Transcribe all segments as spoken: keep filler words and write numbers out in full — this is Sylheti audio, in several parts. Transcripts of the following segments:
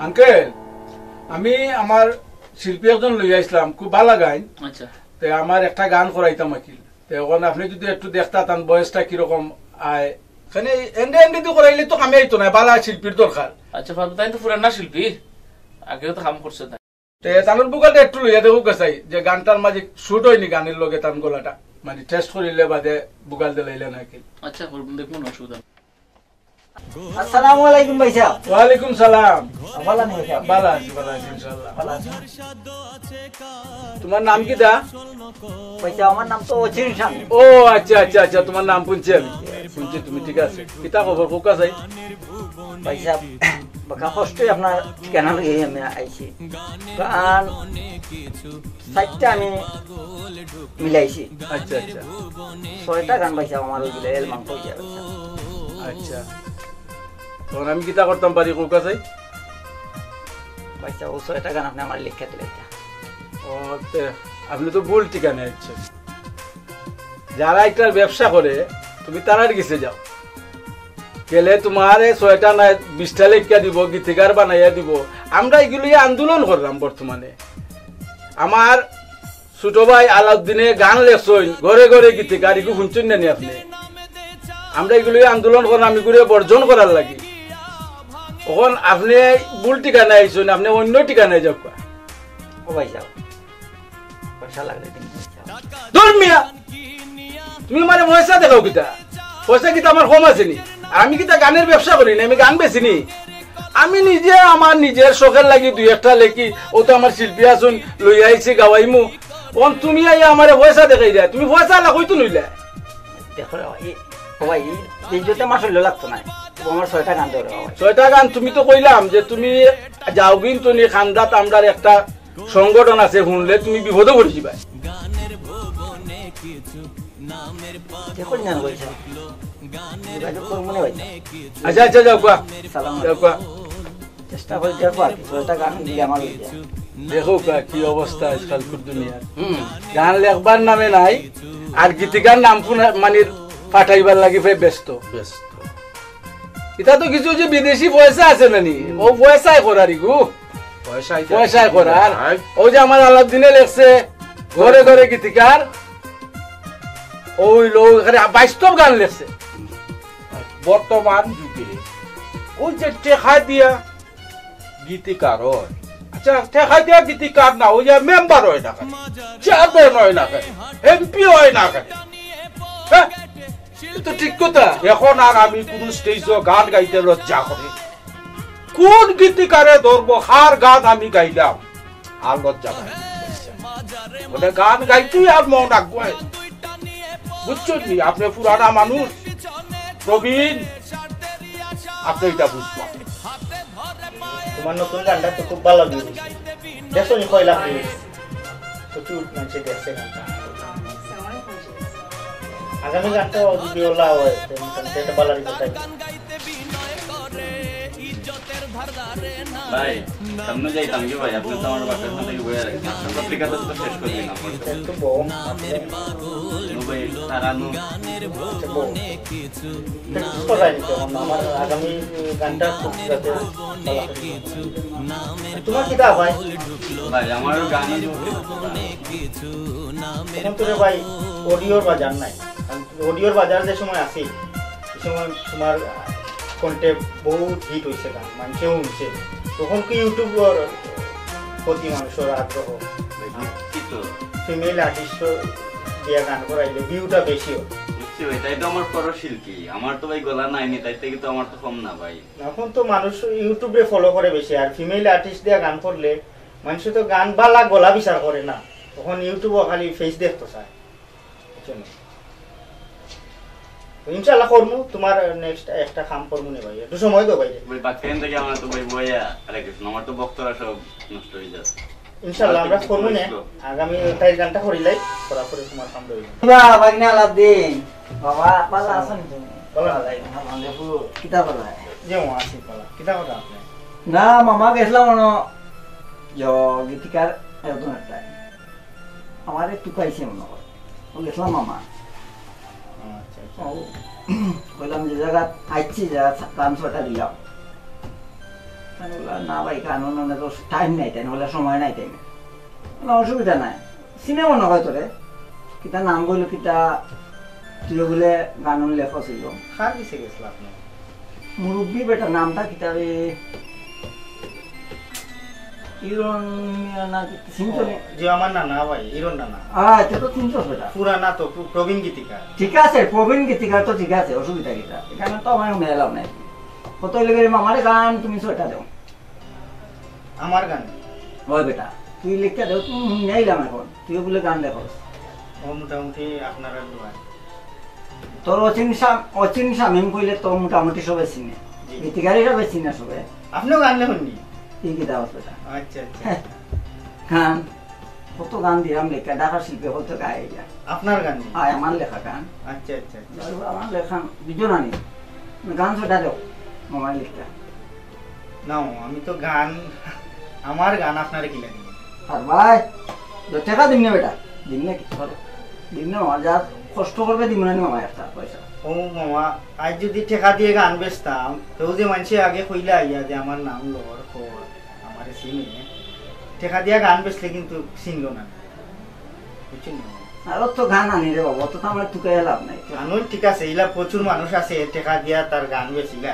আঙ্কেল, আমি আমার শিল্পী একজন লইয়া আইছলাম, খুব ভালা গাইন। আচ্ছা। তে আমার একটা গান করাইতাম আকিল। তে অখন আপনে যুদি একটু দেখতা তান বয়সটা কিরকম আয়। কেনে এন্ডে এন্ডে দি করাইলে তো কামে আইতো নায়, ভালা শিল্পীর দরকার। আচ্ছা, ফারুক, তাইন তো পুরানা শিল্পী, আগেও তো কাম করছে তাইন। তে তানর ভোকালটা একটু লইয়া দেখউক্কা চাই, যে গানটার মাঝে suit অয়নি গানর লগে তান গলাটা, মানে test করিলে বাদে ভোকাল দিলাইলে নাকি। আচ্ছা, করুন, দেখুন, অসুবিধা নেই। আসসালামু আলাইকুম ভাইসাব। ওয়ালাইকুম সালাম। ভালা আছইন ভাইসাব? ভালা আছি, ভালা আছি ইনশাআল্লাহ। ভালা আছইন? তুমার নাম কিতা? ভাইসাব, আমার নাম তো অচিন স্বামী। ও আচ্ছা, আচ্ছা, আচ্ছা, তুমার নাম হুনছি আমি। হুনছি তুমি ঠিক আছো। কিতা খবর, কউক্কা চাই? ভাইসাব, বাক্কা কষ্টে আপনার ঠিকানা লইয়া আমি আইছি। গান চাইরটা আমি মিলাইছি। আচ্ছা, আচ্ছা। ছয়টা গান ভাইসাব আমার অইগেলে, album অইগেছে ভাইসাব। আচ্ছা। অখন আমি কিতা করতাম পারি, কউক্কা চাই? ভাইসাব, অউ ছয়টা গান আপনে আমারে লেখিয়া দিলাইতা। ও, তে, আপনে তো ভুল ঠিকানায় আইছইন। যারা একটার ব্যবসা করে, তুমি তারার গেছে যাও। গেলে তুমারে ছয়টা না বিশটা লেখিয়া দিবো, গীতিকার বানাইয়া দিবো। আমরা ইগু লইয়া আন্দোলন কররাম বর্তমানে। আমার ছোট ভাই আলাউদ্দিনে গান লেখছইন, ঘরে ঘরে গীতিকার, ইগু হুনছইন না নি আপনে? আমরা ইগু লইয়া আন্দোলন কররাম, ইগুরে বর্জন করার লাগি। অখন আপনে ভুল ঠিকানায় আইছইন, আপনে অইন্য ঠিকানায় যাউক্কা। ও ভাইসাব, পয়সা লাগলে দিন ভাইসাব। ধুর মিয়া, তুমি আমারে পয়সা দেখাও কিতা? পয়সা কিতা আমার কম আছে নি? আর আমি কিতা গানর ব্যবসা করি নি? আমি গান বেচি নি? আমি নিজে আমার নিজর শখর লাগি দুই একটা লেখি, অউ তো আমার শিল্পী আছইন, লইয়া আইছি গাওয়াইমু। অখন তুমি আইয়া আমারে পয়সা দেখাইরায়, তুমি পয়সাআলা কইতো নইলা। দেখো রে ভাই, ও ভাই, এই বেইজ্জতি আমার শরীলো লাগতো নায়। ও আমার ছয়টা গান ধরো ভাই। ছয়টা গান তুমি তো কইলাম যে তুমি যাওগিন তো নি খান্দাত আমরার একটা সংগঠন আছে, হুনলে তুমি বিপদো পড়ি যিবায়। দেখো না ভাই, যোগাযোগ করবো না ভাই। আচ্ছা, আচ্ছা, যাউক্কা। সালাম। যাউক্কা। চেষ্টা করি দেখো আর কি, ছয়টা গান দিলে আমার অই যায়। দেখউক্কা কি অবস্থা আজকালকুর দুনিয়ার। হুম। গান লেখবার নামে নাই, আর গীতিকার নাম কোন মানে ফাটাইবার লাগি ফে ব্যস্ত। ব্যস্ত। ইতা তো কিছু যে বিদেশি পয়সা আছে না নি, হুম। অউ পয়সায় করার ইগু। পয়সায় পয়সায় করার। অউ যে আমার আলাউদ্দিনে লেখছে, ঘরে ঘরে গীতিকার, অউ অইলো, এখানে বাস্তব গান লেখছে। বর্তমান যুগে অউ যে টেকা দিয়া গীতিকার অয়, আচ্ছা, টেকা দিয়া গীতিকার না, অউ যে মেম্বার অয় না কেনে, চেয়ারম্যান অয় না কেনে, এমপি অয় না কেনে, হ্যাঁ? ইটা তো ঠিক কথা। অখন আর আমি কুনু স্টেজো গান গাইতে লজ্জা করি। কুন গীতিকারে ধরবো, কার গান আমি গাইলাম, আর লজ্জা পাই। মানে গান গাইতেউ আর মন আগুয়ায়। বুঝছইন নি? আপনে পুরানা মানুষ, প্রবীণ, আপনে ইটা বুঝবা। তুমার নতুন গানটা তো খুব ভালা views। দেখছো নি কয় লাখ views? প্রচুর মানুষে দেখছে গানটা। আগামী গানটা যদি ওলা হয়, তো মোটামুটি একটা ভালা result আসবে। ভাই, সামনে যাইতাম কি ভাই? আপনে তো আমার বাসার সামনে বইয়া রাখছেন। আমরা ঠিক আছে, তো শেষ করি দিলাম। একটু বউ, আপনে নো ভাই, তারা নো। আচ্ছা, বউ। Practice করাই নিতে হবে। আমার আগামী গানটা খুব যাতে ভালা হয়। তুমার কিতা ভাই? ভাই, আমার গানই অখন তো রে ভাই, অডিওর বাজার নাই। কারণ অডিওর বাজার যে সময় আছিল, ই সময় তুমার কণ্ঠে বহুত hit অইছে গান, মানষেও হুনছে। তখন কি YouTubeর প্রতি মানুষর আগ্রহ? কি তো? Female artist দিয়া গান করাইলে view টা বেশি অয়। বুঝছি ভাই, তাই তো আমার পরশিল কি? আমার তো ভাই গলা নাইনি, তাই থাকি তো আমার তো কম না ভাই। অখন তো মানুষ YouTube রে follow করে বেশি, আর female artist দিয়া গান করলে মানষে তো গান ভালা গলা বিচার করে না, তখন YouTube-ও খালি face দেখতো চায়। বুঝছো নি? তো ইনশাআল্লাহ করমু, তুমার next একটা কাম করমু নি ভাই, একটু সময় দেও ভাই। ভাই, বাক্কা এন থাকি আমার তো ভাই বইয়া আরেক কিছু, আমার তো বক্তরা সব নষ্ট অই যায়। ইনশাআল্লাহ আমরা করমু নি, আগামী তাই গানটা করিলাই, করার পরে তুমার কাম রইল। বাবা, ভাগ্নে আলাউদ্দিন, বাবা, ভালা আছো নি তুমি? ভালা। কিতা ভালা? জি, ও আছি ভালা। কিতা কথা আপনে? না, মামা গেছলাম অনো, ইয়ো, গীতিকার একজন একটা। আমারে তুকাইছে মনে হয়। ও গেছলাম মামা। আচ্ছা, আচ্ছা। ও, কইলাম যে জাগাত আইছি, জাগাত গান ছয়টা দিলাম। আমি বললাম, "না ভাই, গান উন তো টাইম নাই, তাই না?" বলে, "সময় নাই, তাই না?" না, অসুবিধা নাই, চিনে মনে হয় তোরে। কিতা নাম বললো, কিতা তুই বলে গান উন লেখো ছিল। কার গেছে গেছিল আপনি? মুরব্বী বেটা, নামটা কিতা রে? ইরন মিয়া না কি, চিনছো নি? জি, আমার নানা ভাই, ইরন নানা। আহ, এটা তো চিনছো বেটা। পুরানা তো, প্র-, প্রবীণ গীতিকার। ঠিক আছে, প্রবীণ গীতিকার তো ঠিক আছে, অসুবিধা কিতা? এখানে তো আমার মেলাও নাই। কত হইলে গেলে মামারে গান তুমি ছয়টা দাও। আমার গান? ওই বেটা, তুই লিখতে দেও, তুমি হুনিয়া আইলাম এখন, তুই বলে গান লেখো। ও মোটামুটি আপনার আর দোয়া। তোর অচিন শাম-, অচিন শামীম কইলে তো মোটামুটি সবাই চিনে। জি। গীতিকার হিসাবে চিনে সবাই। আপনিও গান লেখেননি? কি গীতা বেটা? আচ্ছা, আচ্ছা। হ্যাঁ। গান, কত গান দিলাম লেখা, ঢাকার শিল্পী হল তো গায়ে গিয়া। আপনার গান? আয়, আমার লেখা গান। আচ্ছা, আচ্ছা, আচ্ছা। আমার লেখা, দুজন আনি। গান ছয়টা দেও, আমার লেখা। না, আমি তো গান, আমার গান আপনারে কিলা দিমু? আর ভাই, তো টেকা দিম না বেটা, দিম না কি, ধরো। দিম না মামা, যা কষ্ট করবে দিম না নি মামা একটা পয়সা। ও মামা, আজ যদি টেকা দিয়া গান বেচতাম, তো যে মানষে আগে কইলা আইয়া যে আমার নাম লর, কর, আমারে চিনে, টেকা দিয়া গান বেচলে কিন্তু চিনলো না, বুঝছেন নি? আর অত গান আনি রে বাবা, অত তো আমার তুকাইয়া লাভ নাই। গানও ঠিক আছে, ইলা প্রচুর মানুষ আছে, টেকা দিয়া তার গান বেচিলা।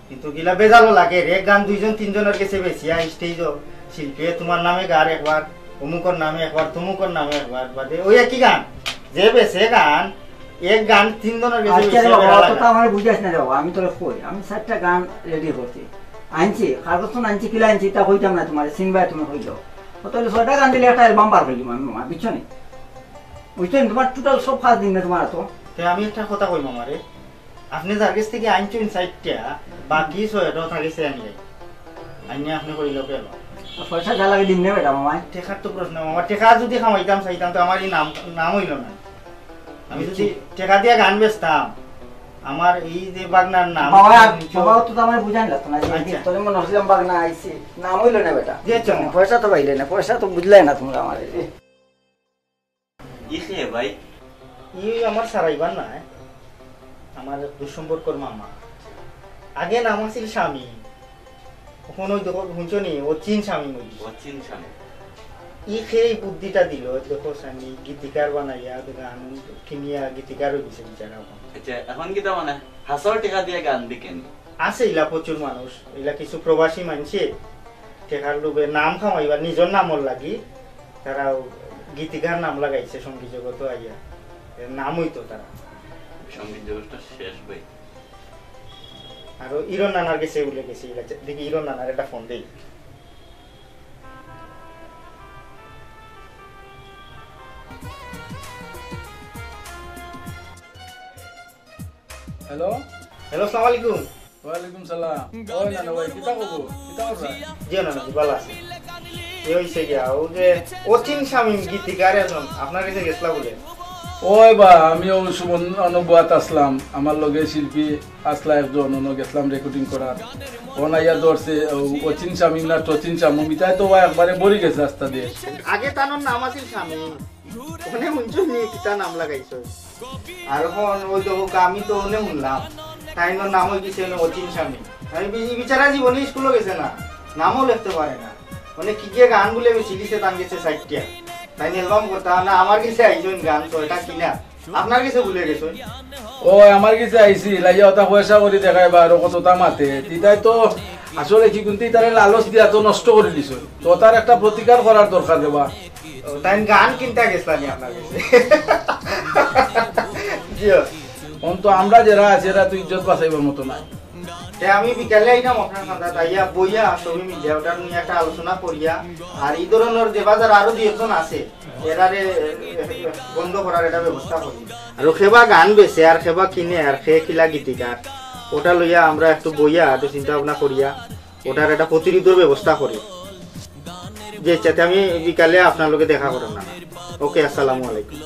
কিন্তু গিলা বেজালও লাগে, এক গান দুইজন তিনজনের গেছে বেচিয়া, স্টেজও শিল্পী, তোমার নামে গার একবার, অমুকর নামে একবার, তমুকর নামে একবার, বাদে ওই একই গান, যে বেচে গান, এক গান তিনজনের গেছে আচ্ছা রে বেচিয়া বাবা, বেড়া অত লাগা। তো আমার বুঝাইস না রে বাবা, আমি তোরে কই, আমি চারটা গান রেডি করছি, আনছি, কাগজ তো আনছি, কিলা আনছি, তা কইতাম না তোমার, সিনবাই তুমি কইলো। ও তাহলে ছয়টা গান দিলে একটা অ্যালবাম বার করি দিলাম আমি, বুঝছো নি? বুঝছো নি? তোমার টোটাল সব কাজ দিন না তোমার তো। তে আমি একটা কথা কই মামারে, আপনি যার গেছ থাকি আনছইন চাইরটা, বাকি ছয়টা তার গেছে আনি যাই। আইনে আপনি করিল পেল। পয়সা যা লাগে দিম নে বেটা মামায়। টেকার তো প্রশ্ন, মামা, টেকা যদি কামাইতাম চাইতাম তো আমার এই নাম, নাম অইলো না। আমি যদি বুঝছি। টেকা দিয়া গান বেচতাম, আমার এই যে বাগনার নাম, বাবা, আমি বাবা তো আমার বুঝাই লাগতো না, যে আচ্ছা। তোরে মনে হচ্ছিলাম বাগনা আইছে, নাম অইলো না বেটা। জি, আচ্ছা, মামা। পয়সা তো পাইলে না, পয়সা তো বুঝলাই না তোমরা আমার। ই কে ভাই? ই আমার সারাইবার নায়, আমার দুঃসম্পর্কর মামা। আগে নাম আছিল স্বামী, এখন ওই দেখো, শুনছো নি, অচিন স্বামী অই গেছে। অচিন স্বামী। ই কে এই বুদ্ধিটা দিল, দেখো স্বামী, গীতিকার বানাইয়া, গান কিনিয়া গীতিকার অই গেছে বেচারা এখন। আচ্ছা, এখন কিতা মানে হাছাউ টেকা দিয়া গান বিকেনি? আছে ইলা প্রচুর মানুষ, ইলা কিছু প্রবাসী মানষে টেকার লোভে নাম কামাইবার, নিজর নামর লাগি, তারা গীতিকার নাম লাগাইছে সঙ্গীত জগতো আইয়া। এর নাম অইতো তারা। সঙ্গীত জগৎটা শেষ ভাই। আর ও ইরন নানার গেছে উল্লেখ গেছে, ইলা দেখি ইরন নানার একটা ফোন দেই। হ্যালো। হ্যালো, আসসালামু আলাইকুম। ওয়ালাইকুম সালাম। ওই নানা ভাই, কিতা খবর? কিতা খবর? জি নানা, জি, ভালা আছি। এ অইছে গিয়া, ও যে অচিন শামীম গীতিকার একজন, আপনার গেছে গেছলা বুলে। ওই বা, আমি ও সুবর্ণ নবুয়াত আছলাম, আমার লগে শিল্পী আছলা একজন, অনো গেছলাম রেকর্ডিং করার। অন আইয়া ধরছে, ও অচিন শামীম না টচিন শামীম, ইতায় তো ওয়া একবারে ভরি গেছে রাস্তা দিয়া। আগে তানর নাম আছিল শামীম, অনে হুনছো নি কিতা নাম লাগাইছে? আর এখন ওই তো হোক, আমি তো অনে হুনলাম, তাইনর নাম অই গেছে অনে অচিন স্বামী। আমি বি-, ই বেচারা জীবনে স্কুলও গেছে না, নামও লিখতে পারে না। অনে কি গিয়ে গান বুলে বেশি লিখছে তান গেছে চাইরটা। তাইন অ্যালবাম করতা না, আমার গেছে আইছইন গান ছয়টা কিনা, আপনার গেছে ভুলে গেছইন। ও, আমার গেছে আইছিল, আইয়া ওটা পয়সা করি দেখাইবা আর কতটা মাতে। ইতায় তো আসলে কি কুন্তি তারে লালচ দিয়া তো নষ্ট করি দিছইন। তো তার একটা প্রতিকার করার দরকার রে বা। ও, তাইন গান কিনতা গেছলা নি আপনার গেছে? জি। অন তো আমরা যেরা আছি, এরা তো ইজ্জত বাঁচাইবার মতো নাই। তে আমি বিকালে আইতাম আপনার কান্দাত, আইয়া বইয়া সবে মিলিয়া ওটা নিয়া একটা আলোচনা করিয়া, আর ই ধরনর যে বাজার আরো দুই একজন আছে, এরারে বন্ধ করার একটা ব্যবস্থা করি। আর খেবা গান বেচে, আর খেবা কিনে, আর খে কিলা গীতিকার, ওটা লইয়া আমরা একটু বইয়া, একটু চিন্তা ভাবনা করিয়া, ওটার একটা প্রতিরোধর ব্যবস্থা করি। যে চাইতে আমি বিকালে আপনার লগে দেখা করতাম না। ওকে, আসসালামু আলাইকুম।